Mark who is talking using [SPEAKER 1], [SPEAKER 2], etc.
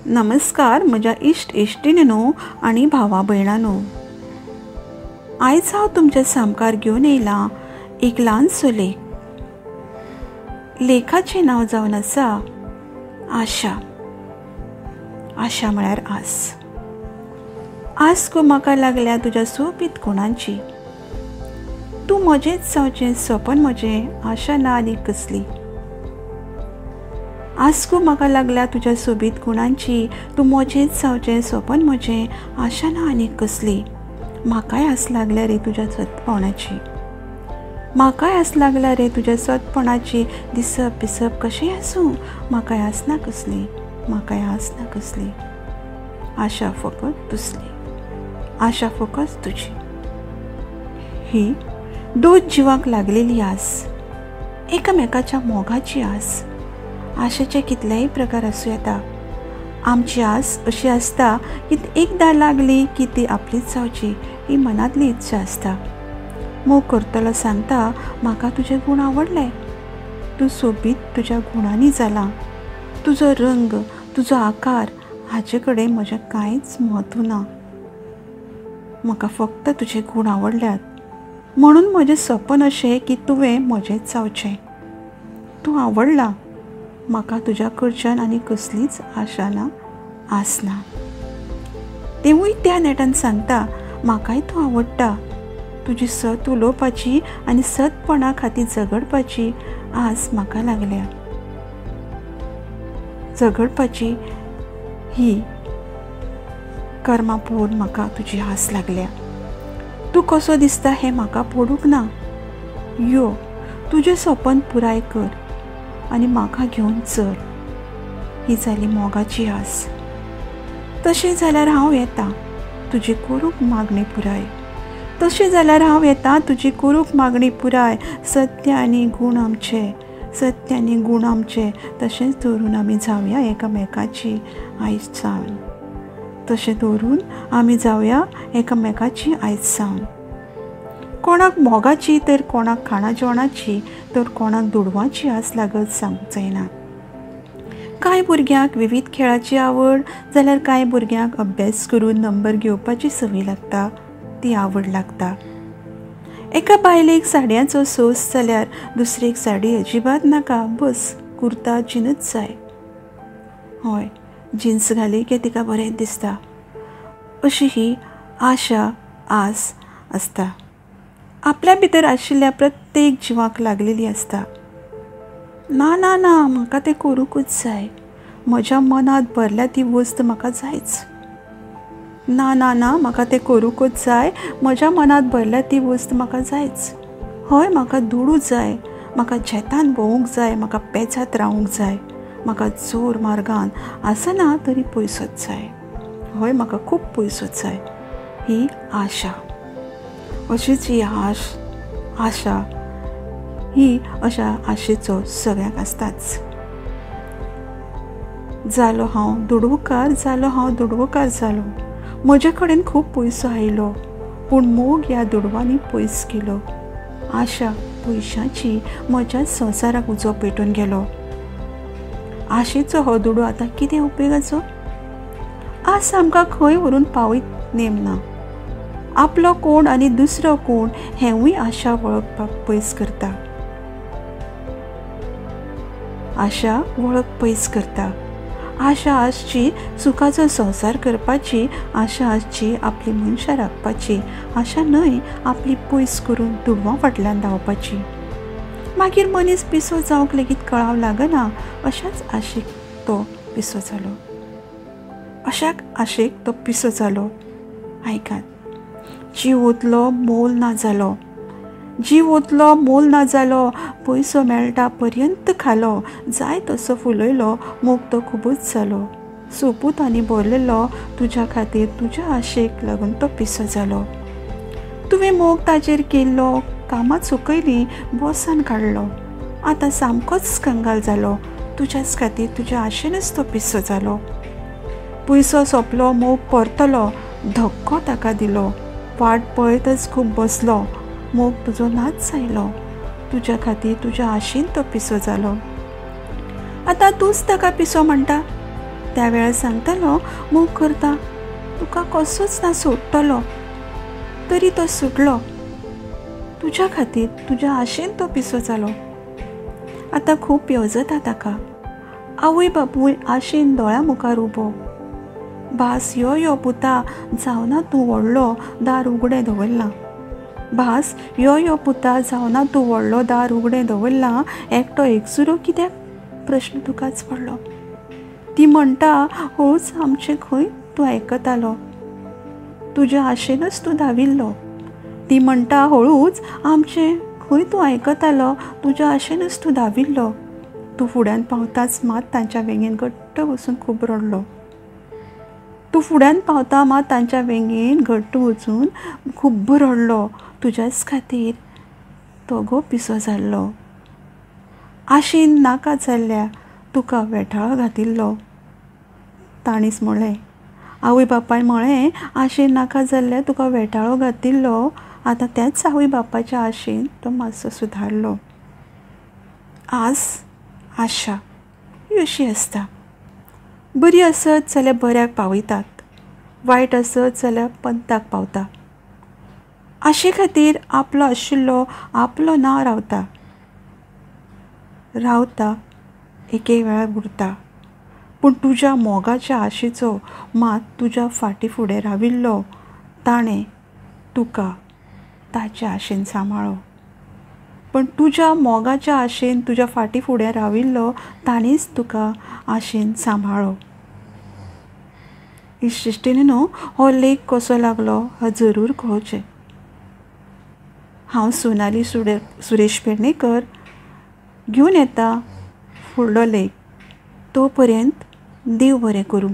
[SPEAKER 1] नमस्कार म्हज्या इश्ट इश्टिणींनो आनी भावा भयणांनो, आयज हांव तुमच्या सामकार घेवन येयलां एक ल्हानसो लेख. लेखाचें नांव जावन आसा आशा. आशा म्हळ्यार आस. आस गो म्हाका लागल्या तुज्या सोबीत गुणांची, तूं म्हजेंच जावचें सपन म्हजें, आशा ना आनी कसली. आस गो म्हाका लागल्या तुज्या सोबीत गुणांची, तूं म्हजेंच जावचें सपन म्हजें, आशा ना आनी कसली. म्हाकाय आस लागल्या रे तुज्या सतपणाची, म्हाकाय आस लागल्या रे तुज्या सतपणाची. दिसप बिसप कशेंय आसूं, म्हाकाय आस ना कसली, म्हाकाय आस ना कसली. आशा फकत दुसली, आशा फकत तुजी. ही दोन जिवाक लागलेली आस, एकामेकाच्या मोगाची आस. आशेचे कितलेय प्रकार आसूं येता. आमची आस अशी आसता की एकदां लागली की ती आपलीच जावची, ही मनांतली इत्सा आसता. मोग करतलो सांगता, म्हाका तुजे गूण आवडले, तूं सोबीत तुज्या गुणांनी जाला, तुजो रंग तुजो आकार हाचे कडेन म्हजें कांयच म्हत्व ना, म्हाका फक्त तुजे गूण आवडल्यात, म्हणून म्हजें सपन अशें की तुवें म्हजेंच जावचें. तूं आवडला म्हाका, तुज्या कडच्यान आनी कसलीच आशा ना, आस ना. तेवूय त्या नेटान सांगता, म्हाकाय तूं आवडटा, तुजी सत उलोवपाची आनी सतपणा खातीर झगडपाची आस म्हाका लागल्या. झगडपाची ही कर्मां पळोवन म्हाका तुजी आस लागल्या. तूं कसो दिसता हें म्हाका पडूंक ना, यो तुजें सपन पुराय कर आनी म्हाका घेवन चल. ही जाली मोगाची आस. तशें जाल्यार हांव येता तुजी करूंक मागणी पुराय, तशें जाल्यार हांव येता तुजी करूंक मागणी पुराय. सत्य आनी गूण आमचे, सत्य आनी गूण आमचे, तशेंच दवरून आमी जावया एकामेकाची आयज सावन, तशें दवरून आमी जावया एकामेकाची आयज सावन. कोणाक मोगाची तर कोणाक खाणा जेवणाची तर कोणाक दुडवाची आस लागत सांगूंक जायना. कांय भुरग्यांक विविध खेळाची आवड जाल्यार कांय भुरग्यांक अभ्यास करून नंबर घेवपाची संवय लागता, ती आवड लागता. एका बायलेक साडयांचो सोस जाल्यार दुसरेक साडी अजिबात नाका, बस कुर्ता जिनच जाय. हय, जिन्स घाली की तिका बरें दिसता. अशी ही आशा आस आसता, आपल्या भितर आशिल्ल्या प्रत्येक जिवाक लागलेली आसता. ना ना ना, म्हाका तें करूंकूच जाय, म्हज्या मनांत भरल्या ती वस्त म्हाका जायच. ना ना ना, म्हाका तें करूंकूच जाय, म्हज्या मनांत भरल्या ती वस्त म्हाका जायच. हय, म्हाका दुडू जाय, म्हाका झेतान भोंवूंक जाय, म्हाका पेजांत रावूंक जाय, म्हाका जोर मार्गान आसना तरी पयसोच जाय. हय, म्हाका खूब पयसोच जाय. ही आशा. अशीच ही आश आशा ही अशा आशेचो सगळ्यांक आसताच. जालो हांव दुडवकार, जालो हांव दुडवकार जालो, म्हजे कडेन खूब पयसो आयलो, पूण मोग ह्या दुडवांनी पयस केलो. आशा पयशांची म्हज्या संवसाराक उजो पेटून गेलो. आशेचो हो दुडू आतां कितें उपयोगाचो? आस आमकां खंय व्हरून पावयत नेम ना. आपलो कोण आनी दुसरो कोण हेंवूय आशा वळखपाक पयस करता. आशा वळख पयस करता. आशा आसची सुखाचो संवसार करपाची, आशा आसची आपली मनशां राखपाची, आशा न्हय आपली पयस करून दुडवां फाटल्यान धांवपाची. मागीर मनीस पिसो जावंक लेगीत कळाव लागना, अशाच आशेक तो पिसो जालो, अशाक आशेक तो पिसो जालो. आयकात, जीव ओतलो मोल ना जालो, जीव ओतलो मोल ना जालो, पयसो मेळटा पर्यंत खालो, जाय तसो फुलयलो, मोग तो खुबूच जालो, सोपूत आनी भरलेलो तुज्या खातीर तुज्या आशेक लागून तो पिसो जालो. तुवें मोग ताजेर केल्लो, कामां चुकयलीं, बोसान काडलो, आतां सामकोच कंगाल जालो, तुज्याच खातीर तुज्या आशेनच तो पिसो जालो. पयसो सोंपलो, मोग परतलो, धक्को ताका दिलो, वाट पळयतच खूब बसलो, मोग तुजो नाच जायलो, तुज्या खातीर तुज्या आशेन तो पिसो जालो. आतां तूंच ताका पिसो म्हणटा, त्या वेळार सांगतालो मोग करता, तुका कसोच ना सोडटलो, तरी तो सुटलो तुज्या खातीर, तुज्या आशेन तो पिसो जालो. आतां खूब येवजता ताका, आवय बापूय आशेन दोळ्या मुखार उबो. भास यो यो पुता जावना तूं व्हडलो, दार उगडें दवरलां. भास यो यो पुता जावना तूं व्हडलो, दार उगडें दवरलां, एकटो एकसुरो कित्याक प्रश्न तुकाच पडलो. ती म्हणटा हळूच आमचें खंय तूं आयकतालो, तुज्या आशेनच तूं धाविल्लो. ती म्हणटा हळूच आमचें खंय तूं आयकतालो, तुज्या आशेनच तूं धाविल्लो. तूं फुड्यान पावताच मात तांच्या वेंगेन घट्ट बसून खूब रडलो. तूं फुड्यान पावता मात तांच्या वेंगेन घट्ट वचून खूब रडलो. तुज्याच खातीर तो गो पिसो जाल्लो. आशेन नाका जाल्ल्या तुका वेठाळो घातिल्लो. ताणीच म्हळें, आवय बापायन म्हळें, आशेन नाका जाल्ल्या तुका वेठाळो घातिल्लो. आतां त्याच आवय बापायच्या आशेन तो मातसो सुदारलो. आस आशा ही अशी आसता, बरी आसत जाल्यार बऱ्याक पावयतात, वायट आसत जाल्यार पंताक पावता. आशे खातीर आपलो आशिल्लो आपलो ना रावता, रावता एके वेळार उरता. पूण तुज्या मोगाच्या आशेचो मात तुज्या फाटी फुडें राविल्लो ताणें तुका ताच्या आशेन सांबाळ्ळो. पण तुज्या मोगाच्या आशेन तुज्या फाटी फुडें राविल्लो ताणेंच तुका आशेन सांबाळ्ळो. इश्टिणी न्हू हो लेख कसो लागलो हो जरूर कळोवचें. हांव सोनाली सुरेश पेडणेकर घेवन येता फुडलो लेख. तो पर्यंत देव बरें करूं.